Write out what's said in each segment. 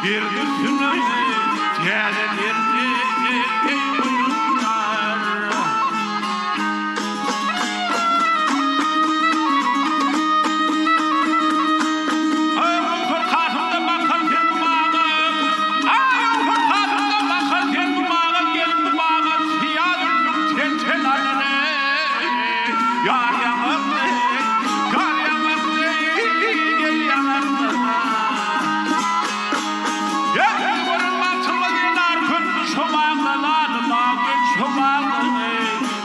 Derdi üstüne täze derdi goýulýar. Aý, Göwher Kasymda bakar sen bu baga, Aý, Göwher Kasymda bakar sen bu baga, Gel bu baga, syýa zülpüň tel-tel alany. Ýar ýaňakly, ýar ýaňakly, gel ýaňakly. Ýa-da gören bagtyma zenar köpmi şo bagda laly bag gel şo bagda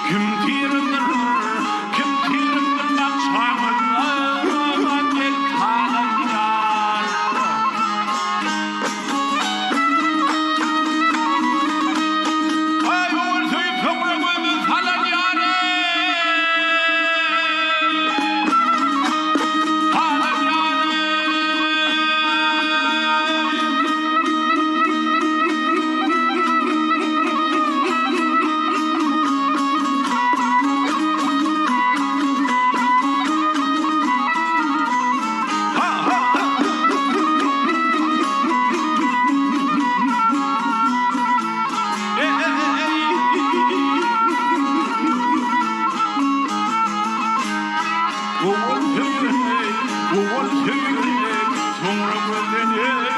Kim tirimdir, kim tirimdir bakjamyzda gel talan ýar. Aý owal söýüp soňra gözden salan ýar-eý. Salan ýar-eý. Owal söýen, owal söýen, soňra gözden.